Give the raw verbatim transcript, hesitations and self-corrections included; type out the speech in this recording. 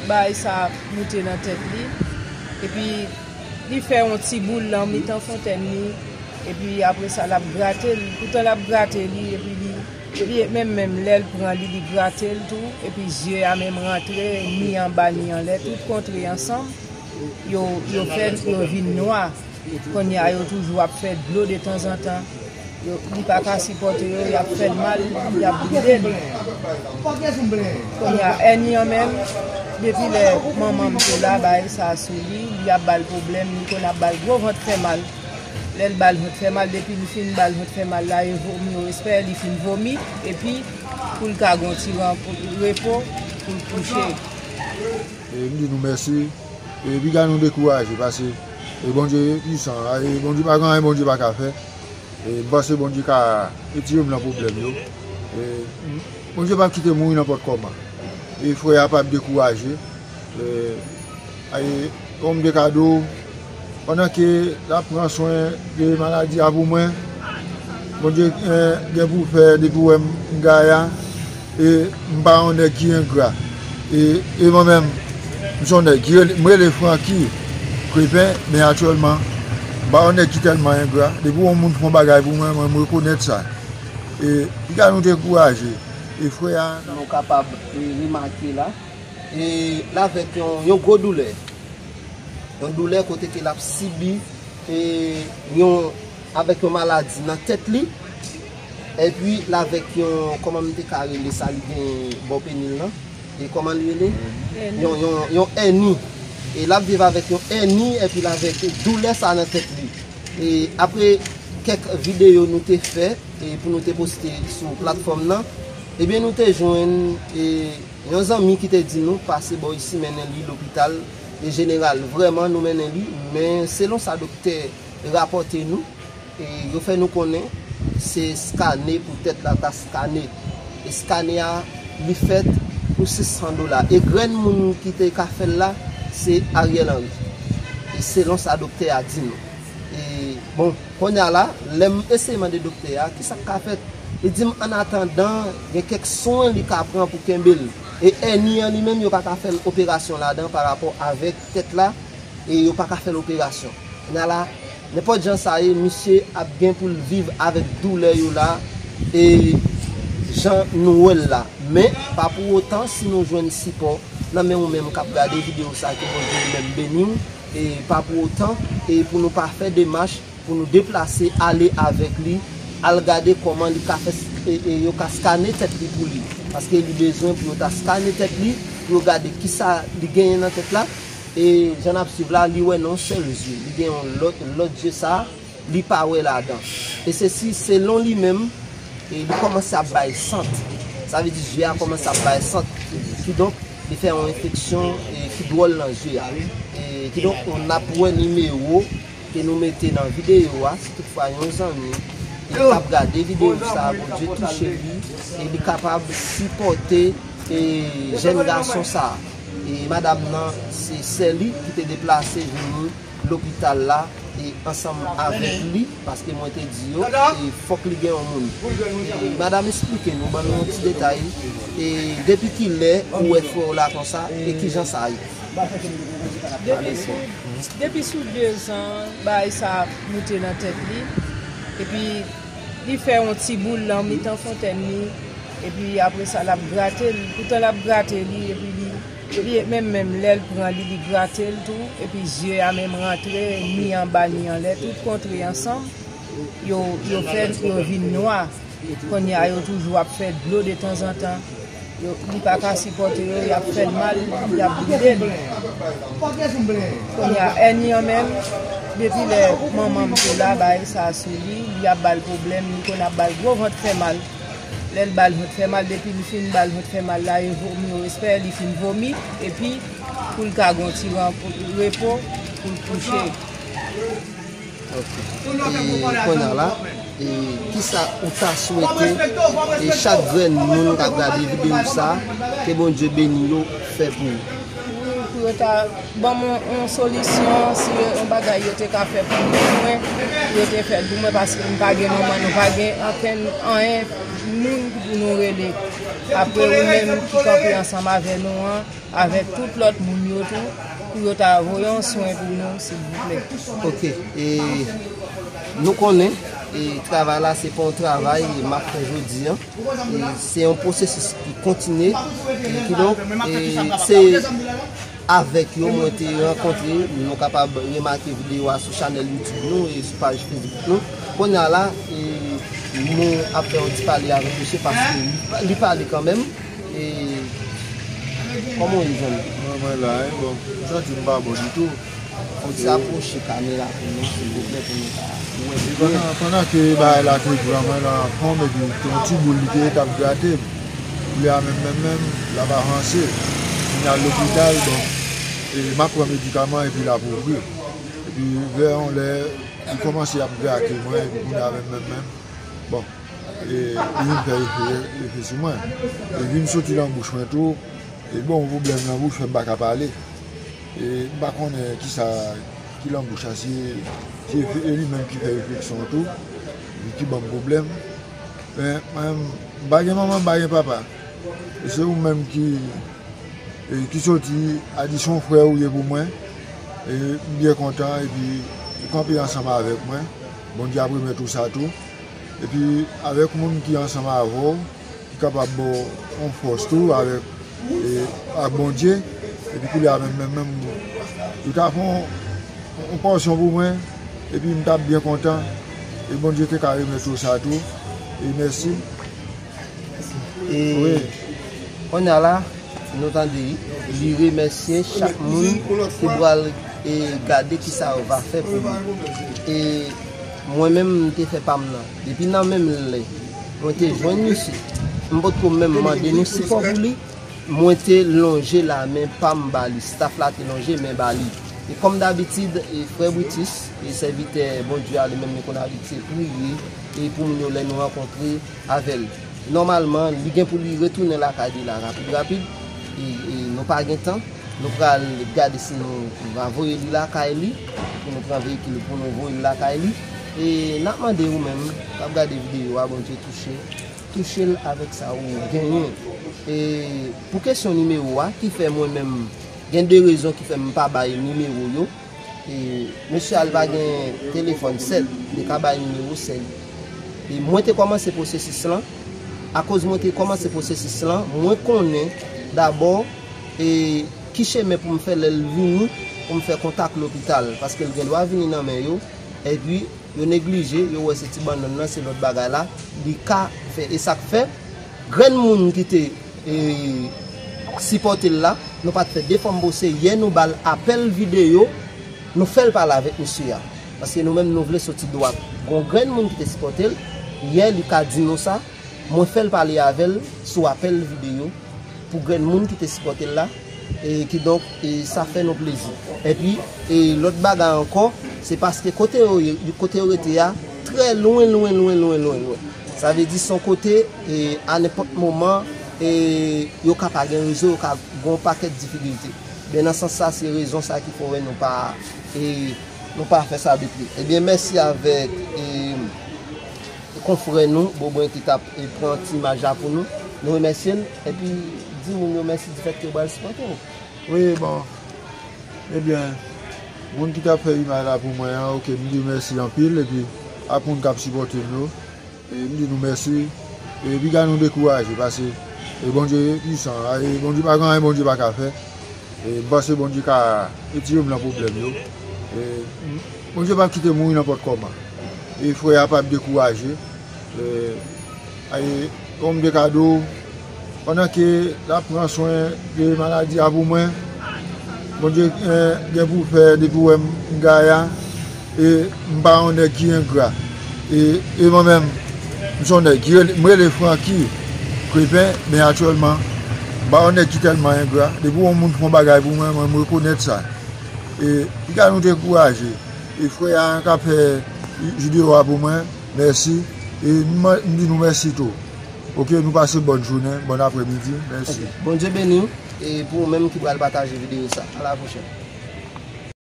Bagay sa ap moute nan tèt li, epi li fè yon ti boul nan mitan fontèn li, epi apre sa l ap grate l, toutan l ap grate li, epi li, li menm menm lè l pran li, li grate l tou, epi zye a menm rantre, ni anba ni anlè, tout kontre ansanm, yo, yo fè, yo vin nwa. Kounye a, yo toujou ap fè dlo detanzantan. Yo, li pa ka sipòte yo, y ap fè l mal, y ap brile l. Kounye a, èni an menm, depi lè manman m te la, bagay sa sou li, li ap ba l pwoblèm, li konn ap ba l gwo vant fè mal. Lè l ba l vant fè mal, depi li fin ba l vant fè mal la, e vomi yo espè, li fin vomi, epi pou l ka gon ti ran-, repo, pou l kouche. E m di nou mèsi. E piga nou dekouraje, paske, e, Bondye pwisan, e, Bondye pa gen anyen Bondye pa ka fè. E, m panse Bondye ka retire m nan pwoblèm yo. E, Bondye p ap kite m mouri nenpòt kòman. E frè a p ap dekouraje. E, e, kòm de kado, pandan ke l ap pran swen de maladi a pou mwen, Bondye, e, gen pou fè depi w wè m gaya. E m pa yon nèg ki engra. E, e mwen menm, m se yon nèg ki rele, m rele Francky Crépin, men aktyèlman, m pa yon nèg ki tèlman engra. Depi yon moun fè yon bagay pou mwen, mwen, m rekonèt sa. E piga nou dekouraje. E frè a. Nou kapab, e, remake la. E l avèk yon, yon gwo doulè. Yon doulè kote ke l ap sibi, e, yon, avèk yon maladi nan tèt li, epi l avèk yon, kòman m te ka rele sa, li gen bò peni l lan, e kòman li rele? Èni. Yon, yon, yon èni. E l ap viv avèk yon èni, epi l avèk doulè sa nan tèt li. E apre kèk videyo nou te fè, e pou nou te poste sou platfòm nan, ebyen nou te jwenn, e, yon zanmi ki te di nou pase bò isi mennen li lopital, e, jeneral. Vrèman, nou mennen li, men selon sa doktè rapòte nou, e, yo fè nou konnen se skane pou tèt la ta skane. E skane a, li fèt pou sis san dola. E grenn moun ki te ka fè l la, se Ariel Henry. E selon sa doktè a di nou. E, bon, kounye a la, lè m eseye mande doktè a, kisa k ka fèt? Li di m, annatandan, gen kèk swen li ka pran pou kenbe l. E èni an li menm, yo pa ka fè l operasyon ladan pa rapò avèk tèt la, e yo pa ka fè l operasyon. Kounye a la, nenpòt jan sa ye, misye ap gen pou l viv avèk doulè yo la, e jan nou wè l la. Men, pa pou otan, si nou jwenn sipò nan men ou menm k ap gade videyo sa, ke Bondye li menm beni w, e pa pou otan, e pou nou pa fè demach pou nou deplase, ale avèk li, al gade kòman li ka fè, e, e, yo ka skane tèt li pou li. Paske li bezwen pou yo ta skane tèt li, pou yo gade kisa li genyen nan tèt la. E jan n ap swiv la, li wè nan yon sèl zye. Li gen yon lòt, lòt zye sa, li pa wè ladan. E se si, selon li menm, e li kòmanse ap bay sant. Sa vle di zye a kòmanse ap bay sant. Kidonk, li fè yon enfeksyon, e, ki dwòl nan zye a. E kidonk, n ap wè nimewo ke nou mete nan videyo a, si toutfwa yon zanmi ki ap gade videyo sa, Bondye touche li, e li kapab sipòte, e, jèn gason sa. E madanm nan, se sè li ki te deplase vini lopital la, e ansanm avèk li, paske mwen te di yo, e fòk li gen yon moun. E madanm, eksplike nou, ban nou yon ti detay, e depi kilè ou wè frè w la konsa, e kijan sa ye? Depi sou, depi sou dezan, bagay sa ap moute nan tèt li. Epi, li fè yon ti boul nan mitan fontèn li. Epi, apre sa, l ap grate l. Toutan l ap grate li, epi li, li menm, menm lè l pran li, li grate l tou. Epi, zye a menm rantre, ni anba, ni anlè, tout kontre ansanm. Yo, yo fè, yo vin nwa. Kounye a, yo toujou ap fè dlo detanzantan. Yo, li pa ka sipòte yo, y ap fè l mal, y ap brile l. Kounye a, èni an menm, depi lè manman m te la, bagay sa sou li, li ap ba l pwoblèm, li konn ap ba l gwo vant fè mal. Lè l ba l vant fè mal, depi li fin ba l vant fè mal la, e vomi yo espè, li fin vomi, epi pou l ka gon ti ran-, repo, pou l kouche. Ok. E kounye a la, e kisa ou ta swete, e chak grenn moun k ap gade videyo sa, ke Bondye beni yo, fè pou ou? Wi, pou yo ta ban m yon, yon solisyon, si yo, yon bagay yo te ka fè pou mwen, pou yo te fè l pou mwen, paske m pa gen manman, nou pa gen okenn anyen. M Moun pou nou rele. Apre ou menm ki kanpe ansanm avè nou an, avèk tout lòt moun yo tou, pou yo ta voye yon swen pou nou, silvouplè. Ok, e nou konnen, e travay la se pa yon travay m ap fè jodi an. E se yon pwosesis ki kontinye. E kidonk, e se avèk yo mwen te rankontre, nou kapab remake videyo a sou chanèl YouTube nou e sou paj Facebook nou. Kounye a la, e nou ap fè yon ti pale avèk misye paske li, li pale kanmenm. E kòman w ye, zanmi? Mwen, mwen la, wi, bon, m santi m pa bon ditou. Fò w ti apwoche kamera pou nou, silvouplè, pou nou ka wè byen. Pandan, pandan ke bagay la te pran mwen nan ponm, epi te yon ti boul li te ye k ap grate m. Koulye a menm, menm, menm, l ap avanse. M al lopital, bon, e m ap pran medikaman, epi l ap ouvri. Epi, vè yon lè, li kòmanse ap grate mwen, epi kounye a menm, menm, menm, bon, e, li vin fè efe, efe sou mwen. Li vin soti nan bouch mwen tou. E bon, pwoblèm nan bouch fè m pa ka pale. E m pa konnen kisa ki nan bouch la, si, si e li menm ki fè enfeksyon an tou, li ki ban m pwoblèm. Men, mwen, m pa gen manman, m pa gen papa. E se ou menm ki, e, ki soti a di se yon frè ou ye pou mwen. E m byen kontan, epi ou kanpe ansanm avèk mwen. Bondye ap remèt ou sa tou. Epi avèk moun ki ansanm avè w, ki kapab ba w yon fòs tou avèk, e, ak Bondye. Epi koulye a menm, menm, menm, yo ta fè yon, yon pòsyon pou mwen, epi m t ap byen kontan. E Bondye te ka remèt ou sa tou. E mèsi. E wi. Kounye a la, nou tande li remèsye chak moun ki pral, e, gade kisa yo va fè pou li. E mwen menm, m te fè pa m nan. Depi nan menm lè mwen te jwenn misye, m potko menm mande nou sipò pou li. Mwen te lonje lamen pa m ba li, staff la te lonje men ba li. E kòm dabitid, e frè Britis, e sèvitè Bondye a, li menm li konn abitye priye, e pou moun yo lè nou rankontre avè l. Nòmalman, li gen pou li retounen lakay li la rapid, rapid. E, e nou pa gen tan. Nou pral gade si nou va voye li lakay li, pou nou pran veyikil pou nou voye l lakay li. E n ap mande ou menm k ap gade videyo a, Bondye touche, touche l avèk sa ou genyen. E pou kesyon nimewo a, ki fè mwen menm, gen de rezon ki fè m pa bay nimewo yo. E mesye a, li pa gen telefòn sèl, li ka bay nimewo sèl. E mwen te kòmanse pwosesis lan. Akoz mwen te kòmanse pwosesis lan, mwen konnen dabò, e ki chemen pou m fè lè l vini, pou m fè kontak lopital, paske l gen dwa vini nan men yo, epi yo neglije, yo wè se ti bannann nan, se lòt bagay la, li ka fè. E sa k fè, grenn moun ki te, e, sipòte l la, nou pa t fè de fwa m pose, yè nou ba l apèl videyo, nou fè l pale avèk misye a. Paske nou menm, nou vle soti dwat. Gon grenn moun ki te sipòte l, yè li ka di nou sa, mwen fè l pale avè l sou apèl videyo pou grenn moun ki te sipòte l la, e kidonk, e sa fè nou plezi. Epi, e lòt bagay ankò, se paske kote yo ye, kote yo rete a, trè lwen, lwen, lwen, lwen, lwen, lwen. Sa vle di se yon kote, e a nenpòt moman, e yo ka pa gen rezo, yo ka gen yon pakèt difikilte. Ben, nan sans sa, se rezon sa ki fè w wè nou pa, e nou pa fè sa depi. Ebyen, mèsi avèk, e, konfrè nou, Bobwen, ki t ap, e, pran ti imaj la pou nou. Nou remèsye l, epi di moun yo mèsi difèt ke yo pral sipòte nou. Wi, bon. Ebyen, moun ki t ap fè imaj la pou mwen an, oke, m di mèsi anpil, epi ak moun k ap sipòte m yo. E m di nou mèsi. E piga nou dekouraje, paske, e, Bondye pwisan, e Bondye pa gen anyen Bondye pa ka fè. E m panse Bondye ka retire m nan pwoblèm yo. E Bondye p ap kite m mouri nenpòt kòman. E frè a p ap dekouraje. E, e, kòm m te ka di w, pandan ke l ap pran swen de maladi a pou mwen, Bondye, e, gen pou fè depi w wè m gaya. E m pa yon nèg ki engra. E, e mwen menm, m se yon nèg ki rele, m rele Francky Crépin, men aktyèlman, m pa yon nèg ki tèlman engra. Depi yon moun fè yon bagay pou mwen, mwen, m rekonèt sa. E piga nou dekouraje. E frè a k ap fè videyo a pou mwen, mèsi. E m, m di nou mèsi tou. Oke, nou pase bòn jounen, bòn aprèmidi, mèsi. Oke. Bondye beni w. E pou ou menm ki pral pataje videyo sa. A la pwochèn.